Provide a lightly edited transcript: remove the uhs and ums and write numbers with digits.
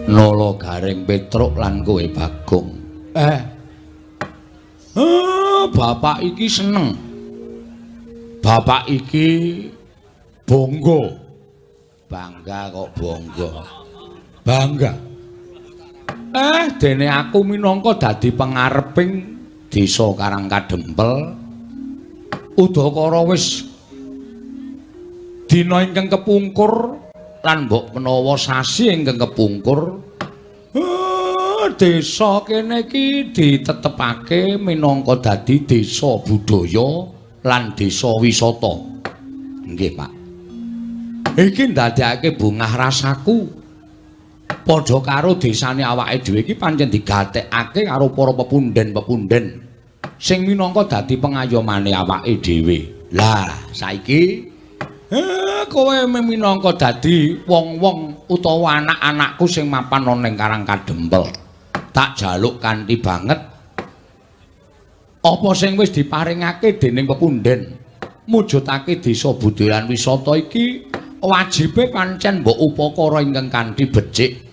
Nala Gareng Petruk lan kowe Bagong. Eh. Bapak iki seneng. Bapak iki bangga. Bangga kok bangga. Bangga. Dene aku minangka dadi pengareping desa Karang Kadempel, udakara wis dina ingkang kepungkur lan mbok menawa sasi ingkang kepungkur, desa kene iki ditetepake minangka dadi desa budaya lan desa wisata. Nggih, Pak. Iki ndadekake bungah rasaku. Padha karo desane awake dhewe iki pancen digatekake karo para pepunden-pepunden sing minangka dadi pengayomane awake dhewe. Lah, saiki kowe minangka dadi wong-wong utawa anak-anakku sing mapan ana ning Karang Kadempel. Tak jaluk kanthi banget apa sing wis diparingake dening pepunden mujudake desa budaya lan wisata iki wajibe pancen mbok upakara ingkang kanthi becik.